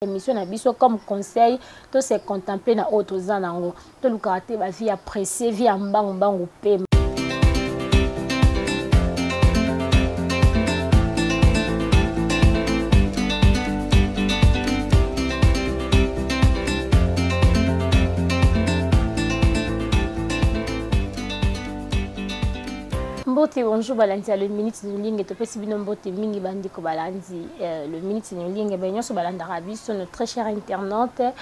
Émission na biso comme conseil, to se contempler na oyo toza nango, tolukaka te ba vie ya pressé, vie ya mbangu mbangu pe. Mbote, bonjour balandi ya le minute nolinge, topesi bino mbote mingi bandeko balandi le minute nolinge, baye nyonso balandaka biso, nos très chers internautes,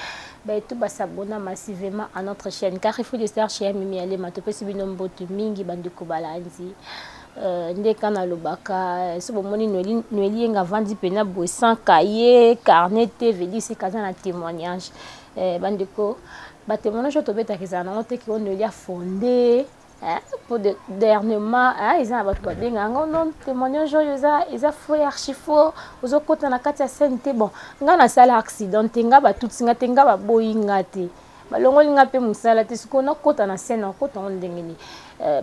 baye tout basabona massivement à notre chaîne Carrefour des Stars chez Mimi Alema, topesi bino mbote mingi bandeko balandi. Nde kana alobaka so bomoni Noeli Yenga avandi pena boye sans cahier, carnet te, veut dire c'est kaza na témoignage. Bandeko, ba témoignage oyo tobetaka ezala nango te ke oyo Noeli afonde, hein, pour de, dernièrement, hein, eza na bato babenga yango non, témoignage oyo eza faux et archi faux, ozokota na kati ya scène te. Bon, nga nasala accident te, nga batuti nga te, nga baboyi nga te, balongoli nga mpe mosala te, sikoyo nakota na scène, nakota ngo ndenge nini?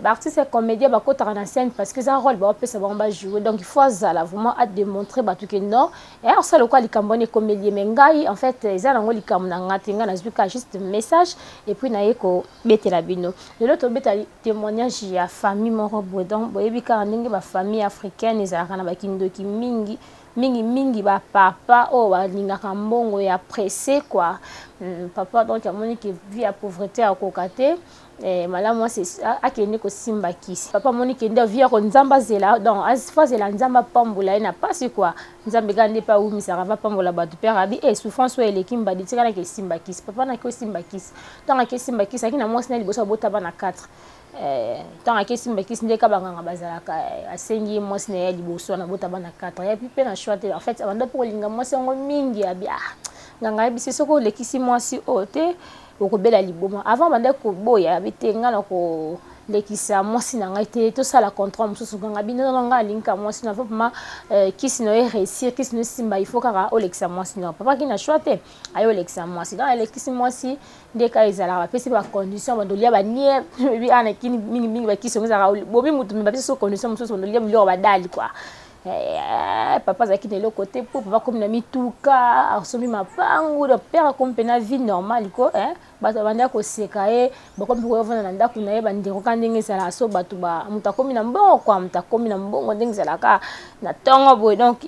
Ba artiste ya comédien bakotaka na scène parce que eza rôle baopesa bango bajouer, donc il faut azala vraiment a démontrer bato ke non, eh, osala lokola likambo wana ekomeli ye. Mais ngai en fait eza nango likambo na nga te, ngai nazwi ka juste message et puis naye kobetela bino. Lelo tobeta témoignage ya famille moko boye. Donc boyebi kaka ndenge ba famille africaine ezalaka na bakindoki mingi mingi mingi, ba papa oyo balingaka mbongo ya pressé quoi. Papa donc amoni ke vie ya pauvreté akoka te, malamu akende kosimba kisi. Papa amoni ke nde vie ya ko nzambe azela, donc faut azela nzambe apambola ye na pasi quoi. Nzambe kaka nde mpe awumisaka, apambola bato. Père abi, souffrance oyo eleki mbadi, tikalaki esimba kisi. Papa naki osimba kisi, ntango ake esimba kisi, aki na mwasi na liboso abota bana 4. Ntango ake esimba kisi, nde ka banganga bazalaka, asengi ye mwasi na ye ya liboso wana abota bana 4, yapi mpe na choix te. En fait abanda mpe kolinga mwasi yango mingi, abi nganga ayebisi soki olekisi mwasi oyo te okobela liboma. Avant banda koboya, abi te, nga na kolekisa mwasi na ngai te, tosala contrat mosusu. Nganga bino non, nga alingika mwasi na vraiment, kisi na yo réussir, kisi na yo simba, il faut kaka olekisa mwasi na. Papa ki na choix te, aye olekisa mwasi. Donc alekisi mwasi, nde kaka ezalaka bapesi ba condition, bandolia banie ebi ana kini mingi mingi, bakisi yango ezalaka bomi mutu, me bapesi so condition mosusu, bandolia biloko badali quoi. Papa azalaki na eloko te, po papa akomi na mituka, asombi mapangu, donc père akomi mpe na vie normale ko, bato babandaki koseka ye, bakomi koyovanda na ndako na ye, bandeko kaka ndenge ezalaka so bato ba moto akomi na mbongo quoi, moto akomi na mbongo ndenge ezalaka na ntongo boye. Donc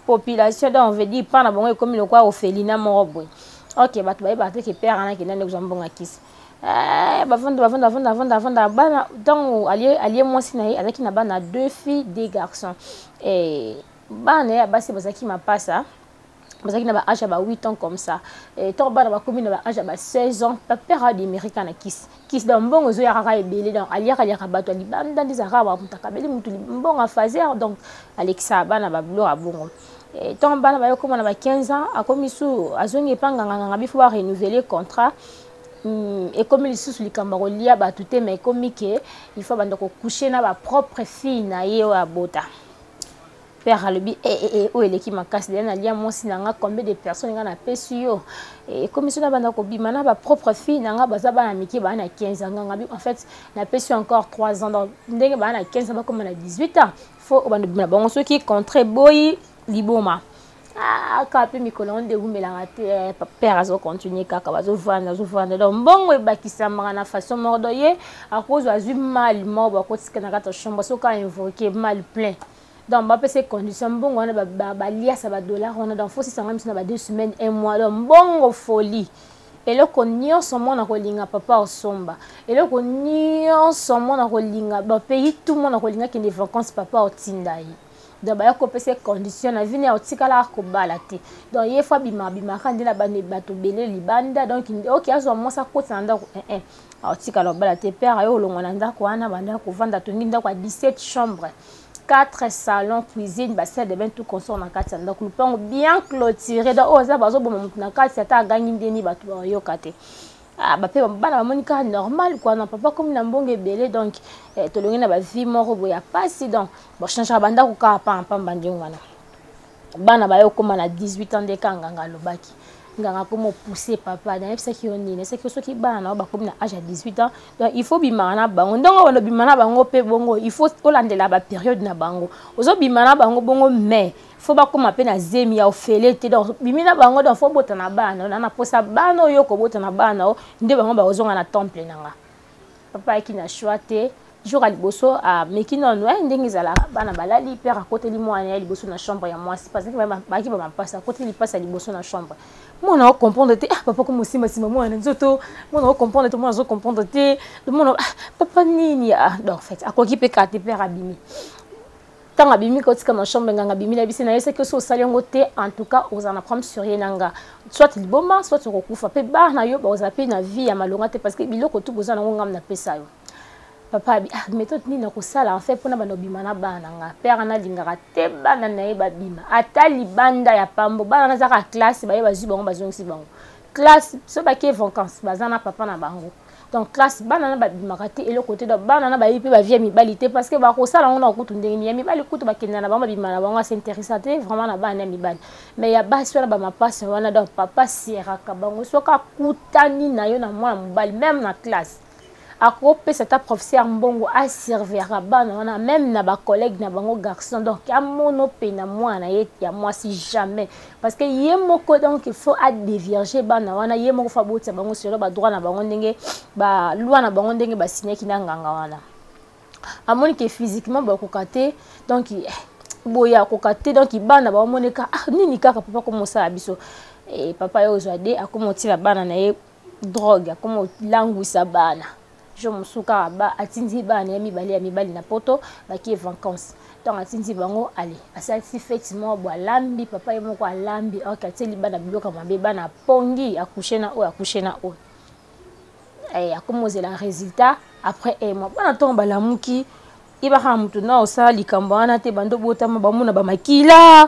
population, donc on veut dire pa na bango ekomi lokola orphelinat moko boye. Ok, bato bayebaka te ke père wana akenda nde kozwa mbongo ya kisi. Bavanda bavanda bavanda bavanda bavanda bana, ntango alie mwasi na ye, azalaki na bana 2 filles, 2 garçons. Bana na ye ya basi bazalaki mapasa, bazalaki na ba âge ya ba 8 ans comme ça. Ntango bana bakomi na ba âge ya ba 16 ans, père ademeri kaka na kisi kisi, donc mbongo ezoya kaka ebele, donc aliaka aliaka bato ya libanda, nde ezalaka bamoto akabeli motu mbongo afaser, donc alekisaka bana babiloko ya bongo. Ntango bana baye okóma na ba 15 ans, akomi su azongi epa nganganganga, bifo ba renouveler contrat. Ekomi lisusu likambo ya kolia bato te, mais ekomi ke il faut banda kokoucher na ba propre fille na ye oyo abota. Père alobi, oyo eleki makasi, deja nalia mwasi na nga, combien de personnes nga napesi yo, ekomi so na banda kobima na ba propre fille na nga, baza bana mike, baa na 15 ans. Nganga bi, en fait napesi yo encore 3 ans, donc ndenge baa na 15 ans, bakoma na 18 ans, faut obanda bima na bango, soki contrat eboyi, liboma. Kaka mpe mikolo yango nde ewumelaka te, père azocontinue kaka, bazovanda azovanda, donc mbongo ebakisamaka na façon moko. Donc ye akozwa, azwi mal moko bakotika na kati ya chambre, soki ainvoke mal plein, donc bapesa condition, mbongo wana baliasa badollar wana, donc faut sisanga miso na ba 2 semaines, un mois, donc mbongo folie. Eloko nyonso mwana kolinga, papa osomba eloko nyonso mwana kolinga, bapays tout mwana kolinga, kende vacances, papa otinda ye. Donc baya kopesa condition na vini ya otikala kobala te, donc ye fo abima abimaka nde na bato ebele libanda, donc ok, azwa mwasi akota na ndako, aotikala kobala te. Père aye olongwa na ndako wana, banda kovanda, atongi ndako ya 17 chambre, 4 salons, cuisine, basalle de bain, tout consort na kati ya ndako, lupango bien clôturé, donc oyo aza bazoboma motu na kati, ata agangi ndeni bato bayoka te. Bape bana bamoni kaka normal quoi, na papa komi na mbongo ebele, donc tolongi na bavie moko boye ya pasi, donc bachangeaka bandako kaka pampamba ndenge wana. Bana baye okóma na 18 ans, nde kaka nganga alobaki. Nganga akomi opousse papa, nayebisaki yo nini? Nayebisaki yo soki bana na yo bakomi na age ya 18 ans, donc il faut bimaka na bango. Ndongo wana obima na bango mpe bongo, il faut olandela baperiode na bango. Ozobima na bango bongo, mais faut bakóma mpe na zemi ya ofele te. Donc bimi na bango, donc faut bota na bana na posa bana oyo kobota na bana o nde bango bakozonga na temple na nga. Papa ayaki na choix te. Jour ya liboso ameki nanu ndenge ezalaka, bana balali, père akoteli mwana ya liboso na chambre ya mwasi, parce que bayaki bamampasi. Akoteli lipasi ya liboso na chambre, mwana ocomprendre te. Ah, papa komo osimbasimba mwana na nzoto, mwana ocomprendre te, mwana azocomprendre te, mwana: ah, papa nini? Ah, donc en fait akoki mpe kaka te. Père abimi. Ntango abimi kotika na chambre, nganga abimi na biso, nayebisaki oso osali yango te, en tout cas ozala na problème sur ye na nga, soit liboma, soit okokufa, mpe bana na yo bakozala mpe na vie ya malonga te, parce que biloko tu boza nango, ngam napesa yo. Papa abi: ah, méthode nini nakosala en fait mpona bana obima na bana na nga? Père wana alingaka te bana na ye babima ata libanda ya pambo. Bana nazaka classe, baye bazwi bango, bazongisi bango classe. So bake vacance, baza na papa na bango. Donc classe, bana na babimaka te, eloko te. Donc bana na bayebi mpe bavie ya mibali te, parce que bakosala yango na kutu ndenge nini? Ya mibali kutu bakenda na bango, babima na bango, as'intéressa te vraiment na bana ya mibali. Mais ya basi wana, bamapasi wana, donc papa sieraka bango. Soki akutani na yo na mwana mobali, même na classe, akopesa ata professeur mbongo asurveillaka bana wana, même na bacollègue na bango garçon. Donc amono mpe na mwana ye ya mwasi, jamais, parce que ye moko, donc il faut adévierger bana wana. Ye moko faut abotisa bango selo badroit na bango, ndenge baloi na bango, ndenge basignaki na nganga wana. Amoni ke physiquement bakoka te, donc boye akoka te. Donc bana baomoneka: ah, nini kaka papa komosala biso? E, papa ye ozwa de akoma otiela bana na ye drogue, akoma olangwisa bana. Jour mosusu kaka ba atindi bana ya mibale ya mibali na Poto, bakie vacance. Ntango atindi bango, ale asalisi fête moko bo, alambi, papa ye moko alambi, ok, atieli bana biloko ya mabe. Bana apongi, akushe na oyo, akushe na oyo. Akomi ozela résultat après un mois. Bana ntongo balamuki, yebaka motu na osala likambo wana te. Bando botama, bamona bamakila.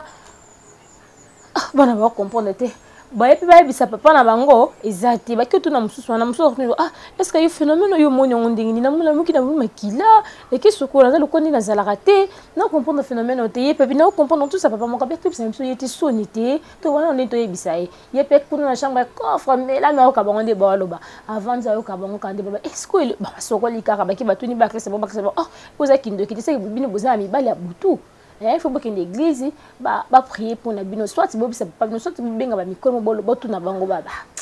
Ah, bana bacomprendre te, baye mpe bayebisa papa na bango eza te. Baki otuna mosusu wana, mosusu: ah, est ce que yo phénomène oyo omoni yango ndenge nini? Namona na makila eke sokola, naza lokola nde nazalaka te na comprendre phénomène oyo te. Ye mpe na comprendre tout ça. Papa moko abe toyebisa biso ye te, soni te, to wana nde toyebisa ye. Ye mpe kuna na chambre ya coffre, melami, ayoka bango nde baaloba. Avant nde ayoka bango kaka nde baloba: est ce que basokoli kaka? Baki batuni baklese bango, baklese bango: oh, oza kindoki te, seke bino boza na mibali ya butu. Il faut bokende église, baprier mpona bino, soit bobisa papa bino, soit bobenga bamikolo, botuna bango.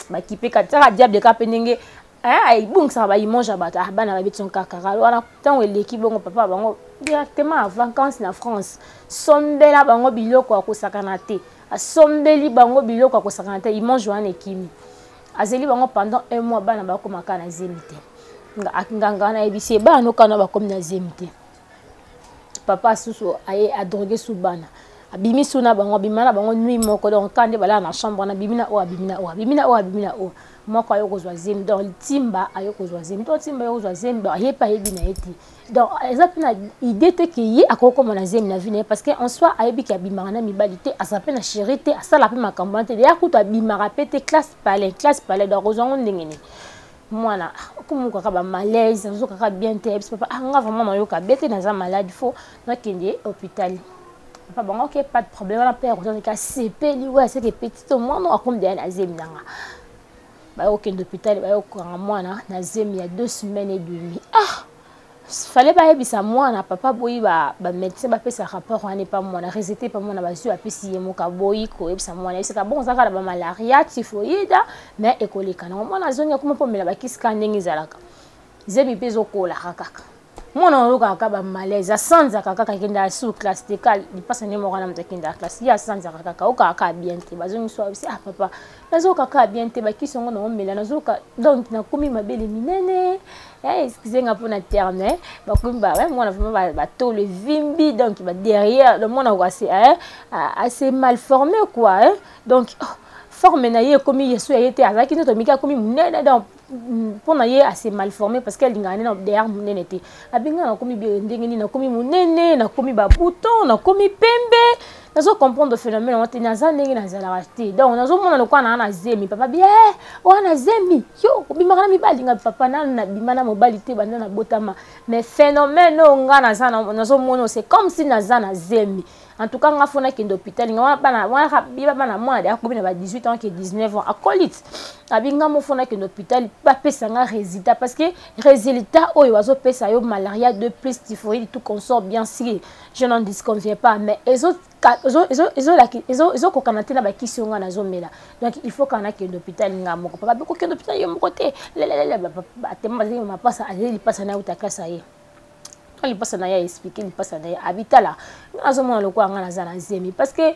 Bakipe katiaka diable kaka mpe ndenge ebungisaka baimage ya bato. Bana babeti kaka wana. Ntango eleki bongo, papa bango directement en vacance na France, sombela bango biloko ya kosakana te. Asombeli bango biloko ya kosakana te, image wana ekimi. Azeli bango pendant un mois, bana bakomaka na zemi te. Nganga wana ayebisi ye: bana nokana bakomi na zemi te. Papa susu aye adroguer su bana, abimi su na bango, abima na bango nuit moko. Donc ka nde balala na chambre wana, abimi na oyo, abimi na oyo, abimi na oyo, abimi na oyo, moko aye kozwa zemi. Donc timba aye kozwa zemi, to timba aye kozwa zemi. Donc aye mpe ayebi na ye te, donc eza mpe na idée te ke ye akoki koma na zemi na vie na ye, parce que en soi ayebi ke abimaka na mibali te, aza mpe na chéri te, asala mpe makambo wana te. Ya kutu abimaka mpe te, classe palais, classe palais. Donc akozwa yango ndenge nini? Mwana akomi kaka bamalaise, azokaka bien te. Ayebisi papa: ah, nga vraiment nayoka bien te, naza malade, faut nakende hôpital. Papa bango: ok, pas de problème. Wana père ozalaki asepeli we aseke petit to mwana akomi deya na zemi nanga. Baye kokende hôpital, baye kokanga mwana na zemi ya 2 semaines et demi. Ah, fallait bayebisa mwana, papa boyi. Bamédecin bapesa rapport wana epa mwana, résultat epa mwana, bazwi, bapesi ye moko. Aboyi koyebisa mwana, yebisaka bongo ozalaka na bamalaria, typhoïde, mais ekoleka nango. Mwana azongi, akoma mpo omela bakisi kaka ndenge ezalaka. Zemi mpe ezokolaka kaka. Mwana oyokaka kaka bamalaise, asanzaka kaka, akendaka sur classe te, ka lipasa nde moko wana moto akendaka classe. Ye asanzaka kaka, okaka kaka bien te. Bazongi so, abisi: ah papa, nazoyoka kaka bien te, bakisi yango naomela, nazoyoka donc nakomi mabele minene. Excuse nga mpona terme, bakomi mwana vraiment batolo evimbi, donc baderrière. Donc mwana assez mal formé quoi. Donc oh, forme na ye ekomi yesu ya ye te, azalaki nzoto mike, akomi monene. Donc mpona ye assez mal formé, parce que alingaka nde na derrière monene te. Abenga: nakomi ndenge nini? Nakomi monene, nakomi babouton, nakomi pembe, nazo comprendre phénomène yango te, naza ndenge nazalaka te. Donc nazomona lokola naa na zemi. Papa bi: eh, oya na zemi, yo obimaka na mibali? Nga papa, nanu nabima na mobali te banda nabotama, mais phénomène oyo nga naza nazomona, c'est comme si naza na zemi. En tout cas nga faut nakende hôpital. Nga bana wana biba bana mwana de akomi na ba 18 ans ke 19 ans akolite. Abi nga mo faut nakende hôpital bapesa nga résultat, parce que résultat oyo bazopesa yo malaria de plus, typhoïde, tout consort, bien sûr je n'en disconviens pas, mais ezokokana te na bakisi oyo nga nazomela. Donc il faut kaka nakende hôpital nga moko. Papa bikokende hôpital yo moko te. Lelelele, atema bazali mapasa, azali lipasa na ye, uta klase aye lipasa na ye, aexpliquer lipasa na ye, abitala nga nazomona lokola nga naza na zemi, parce que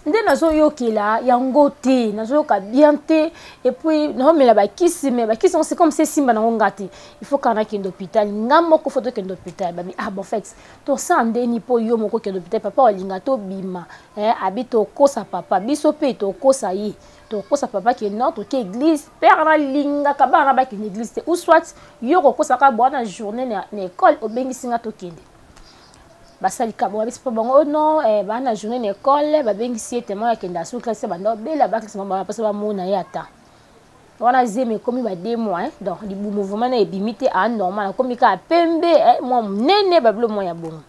nde nazoyokela yango te, nazoyoka bien te, et puis naomela bakisi, mais bakisi yango, c'est comme si esimba nango nga te. Il faut kaka nakende hôpital nga moko, faut tokende hôpital. Babi: "Ah bon, fait tosala ndeni mpo yo moko okende hôpital? Papa olinga tobima?" Abi: "Tokosa papa, biso mpe tokosa ye, tokosa papa ke non, toke église. Père nalingaka bana bakende église te, ou soit yo kokosaka bwana journée na école, obengisi nga tokende." Basali kabo, babisi mpo bango: "Oh non, baa na journée na école." Babengisi ye temo akende asu classe, banda obela baklase, bapasa bamona ye. Ata wana zemi ekomi ba 2 mois, hein? Donc libumu vraiment na ebimi te, anormal, akomi kaka pembe, mwa monene, babilo mwa ya bongo.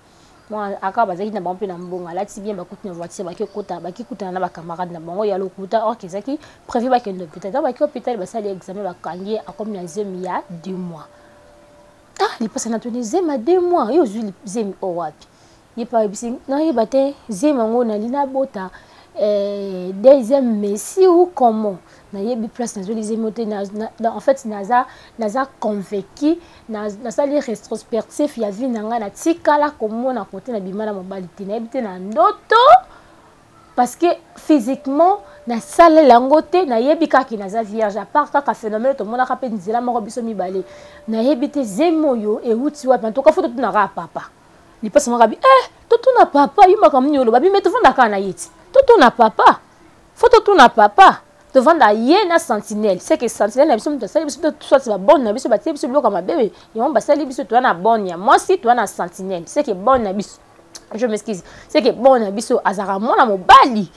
Mwa aka bazalaki na bango mpe na mbongo, alati bien, bakuti na voiture, baki kota, baki kutana na bacamarade na bango ya lokuta. Or ezalaki prévu bakende hôpital. Ntango baki hôpital, basali examen, bakangi ye, akomi na zemi ya 2 mois. Ah, lipasa na toni: "Zemi ya 2 mois, yo ozwi zemi oyo wapi?" Ye mpe ayebisi: "Nayeba te, zemi yango nali nabota deuxième messie ou comment, nayebi place nazweli zemi te. En fait naza convaincu, nasali rétrospectif ya vie na ngai, natikala komona kote na bima na mobali te, nayebi te na ndoto, parce que physiquement nasalela yango te. Nayebi kaka naza vierge, à part kaka phénomène tomonaka mpe nzela moko biso mibale. Nayebi te zemi oyo euti wapi. En tout cas faut totunaka papa." Lipasi moko abi: "Eh, totuna papa? Yo makambo nini oloba? Bime tovanda kaka na ye ti totuna papa, faut totuna papa. Tovanda ye na sentinelle, c'est que sentinelle na biso moto asali biso, soit babonne na biso batie biso biloko ya mabe, yango basali biso. Toza na bonne ya mwasi, toza na sentinelle, c'est que bonne na biso, je m'excuse, c'est que bonne na biso azalaka mwana mobali,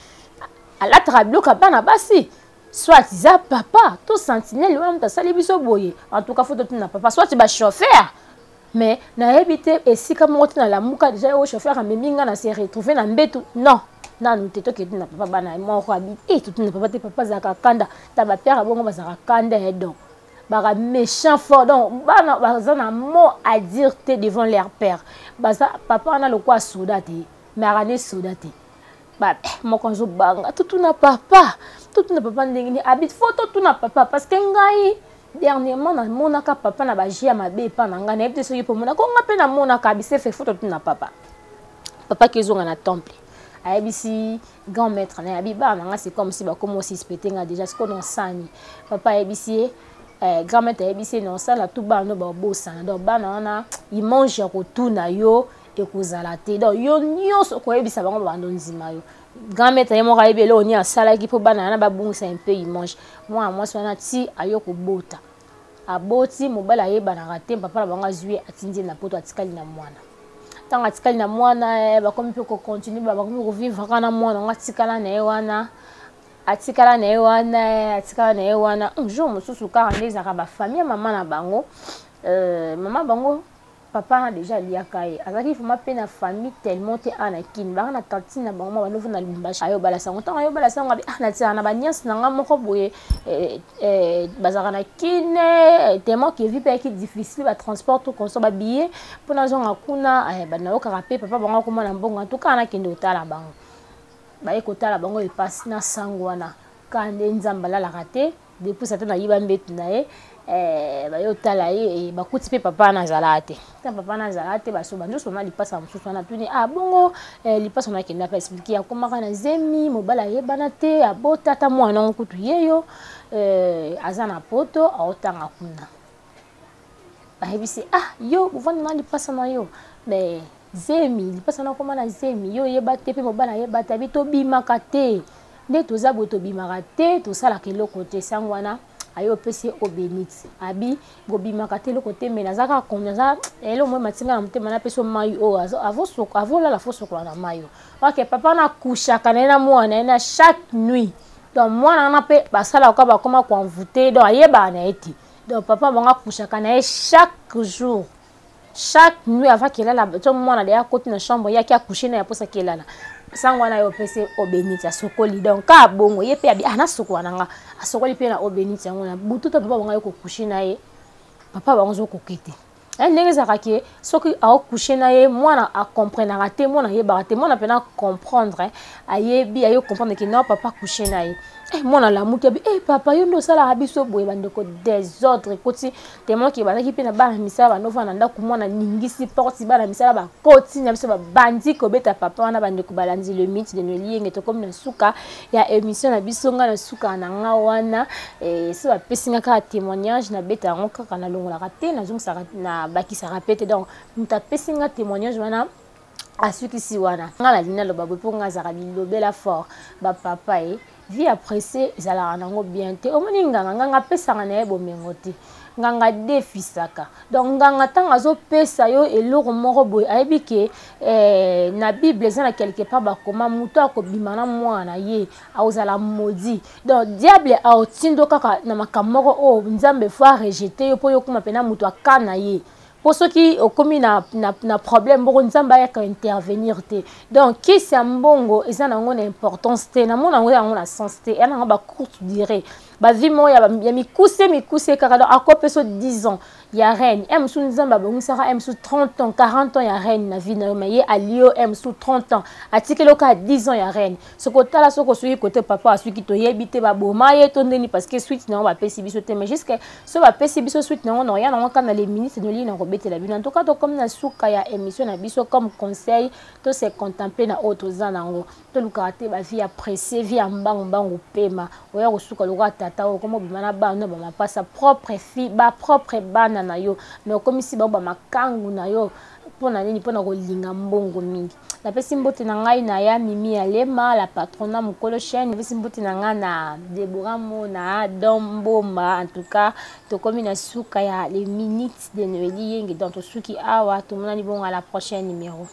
alataka biloko ya bana basi. Soit eza papa to sentinelle wana moto asali biso boye. En tout cas faut totuna papa, soit bachauffeur, mais nayebi te esika moko te nalamuka déjà oyo chauffeur amemi nga na se retrouve na mbetu. Non, nanu te, tokende na papa." Bana moko abi: "E, totuna papa te, papa azalaka kanda ta bapère bongo, bazalaka kanda ye, donc baka méchant fort, donc bana baza na mot à dire te devant leur père. Baza papa wana lokola soda te, mais akane soda te." Moko azobanga: "Totuna papa, totuna papa ndenge nini?" Abi: "Faut totuna papa, parce que ngai dernièrement namonaka papa na baji ya mabe epa na ngai, nayebi te soki mpo monaka nga mpe namonaka." Bisefe: "Faut totuna papa." Papa kezonga na temple, ayebisi grand maître na ye, abi: "Bana na nga, c'est comme si bakoma osuspecter nga déjà sikoyo nosani." Papa ayebisi ye, grand maître ayebisi ye: "Nosala tu bana no babosana, donc bana wana image ya kotuna yo ekozala te, donc yo nyonso koyebisa bango, babando ndima yo." Grand maître ye moko ayebi eloko nini asalaki mpo bana wana babungisa un peu image. Mwana mwasi wana ti ayo kobota, aboti mobali ayebanaka te. Papa na bango azwi ye, atindi ye na Poto, atikali na mwana. Ntango atikali na mwana, bakomi mpe kocontinuer, bakomi kovivre kaka na mwana yango, atikala na ye wana, atikala na ye wana, atikala na ye wana. Un jour mosusu kaka nde ezalaka bafamille ya mama na bango, mama bango, papa na déjà aliaka ye, azalaki vraiment mpe na famille tellement te. A na Kini baka na tantine na bango, ma bando na Lubumbashi. Ayobala sango, ntango ayobala sango, abi: "Ah, natiaka na baniance na nga moko boye, bazalaka na Kine, tellement que vie mpe ayaki difficile, batransport tout consort, babillet mpo nazonga kuna, nayokaka mpe papa bango akoma na mbongo, en tout cas nakende kotala bango." Baye kotala bango epasi na sango wana kaka nde Nzambe alalaka te. Depuis satan ayiba mbetu na ye, baye otala ye, bakuti mpe papa wana azalaka te. Ta papa wana azalaka te, baso banzoso na lipasa mosusu wana tuni: "Ah bongo lipasa wana?" Akenda mpe expliquer, akomaka na zemi, mobali ayebana te, abota ata mwana yango kutu ye yo, aza na Poto, aotanga kuna. Bayebisi: "Ah, yo bovanda na lipasa na yo, mais zemi, lipasa na okoma na zemi, yo oyeba te mpe mobali ayeba te?" Abi: "Tobimaka te, nde toza boye, tobimaka te, tosalaka eloko te." Sango wana aye opesi ye obénite, abi: "Bobimaka te, eloko te, me naza kaka, naza eloko moye matinga na motema, napesi yo mai oyo avolala, faut sokola na mai oyo." Ok, papa na akushaka na ye na mwana na ye na chaque nuit, donc mwana wana mpe basalaka, bakoma koenvoûter, donc ayebaka na ye te. Donc papa bango akushaka na ye chaque jour, chaque nuit avant kelala, to mwana deya akoti na chambre, yaki akushe na ye, aposaki elala. Sango wana yo opesi eau bénite, asokoli. Donc kaka bongo ye mpe abi ah, nasokola na nga, asokoli mpe na eau bénite yango na butu to papa bango aye kocoucher na ye. Papa bango azokoke te. Ndenge ezalaka ke soki acoucher na ye, mwana acomprenaka te, mwana ayebaka te. Mwana mpena comprendre, ayebi, aye comprendre ke non, papa couche na ye. Mwana alamuki, abi eh, papa, yo nde osalaka biso boye. Bandeko, désordre ekoti tellement ke bazalaki mpe na bana misala bandofanda na ndako. Mwana ningisi porte, bana misala bakoti na biso, babandi kobeta papa wana. Bandeko balandi Le Mythe de Nolienge, tokomi na suka ya émission na biso. Nga na suka na nga wana, so bapesi nga kaka témoignage, nabeta yango kaka, nalongolaka te, nazongisaka, nabakisaka mpe te. Donc moto apesi nga témoignage wana asukisi wana. Nga nalingi naloba boye mpo nga azalaka bilobela fort. Bapapa ye, vie ya pressé ezalaka nango bien te. Omoni nganga, nganga apesaka na ye bomengo te, nganga defisaka. Donc nganga, ntango azopesa yo eloko moko boye, ayebi ke na Bible eza na quelque part bakoma moto akobima na mwana na ye akozala maudit. Donc diable aotindo kaka na makambo moko oyo Nzambe faut arejeter yo mpo yo okóma mpena moto aka na ye, mpo soki okomi na problème moko, Nzambe ayaka intervenir te. Donc kisi ya mbongo eza nango na importance te, namona yango yango na sens te. Eya nango bacourte durée, bavie moko ya mikuse mikuse kaka. Donc akopesa 10 ans ya règne e mosusu, Nzambe abongisaka e mosusu 30 ans, 40 ans ya règne na vie na yo, mais ye alio e mosusu 30 ans, atikeli yo kaka 10 ans ya règne. Soki otala, soki osuki kote papa asuki, toyebi te baboma ye to ndeni, parce que suite nango bapesi biso te. Mais jusque so bapesi biso suite nango, na oya nango kaka na Les Minutes Noli na kobetela bino. En tout cas, tokomi na suka ya émission na biso. Comme conseil, to se contempler na oyo toza nango. Tolukaka te bavie ya pressé, vie ya mbangu mbangu. Pema oya kosuka lokola tata oyo okoma obima na bana bamapasa, propre fille, bapropre bana na yo, mais okomisi bango bamakangu na yo. Mpona nini? Mpona kolinga mbongo mingi. Napesi mbote na ngai na ya Mimi Alema, la patrona, mokolo chaîne. Napesi mbote na ngai na Debora Mona Don Mbomba. En tout cas, tokomi na suka ya Les Minutes de Noeli Yenge. Donc tosuki awa, tomonani bongo à la prochaine numéro.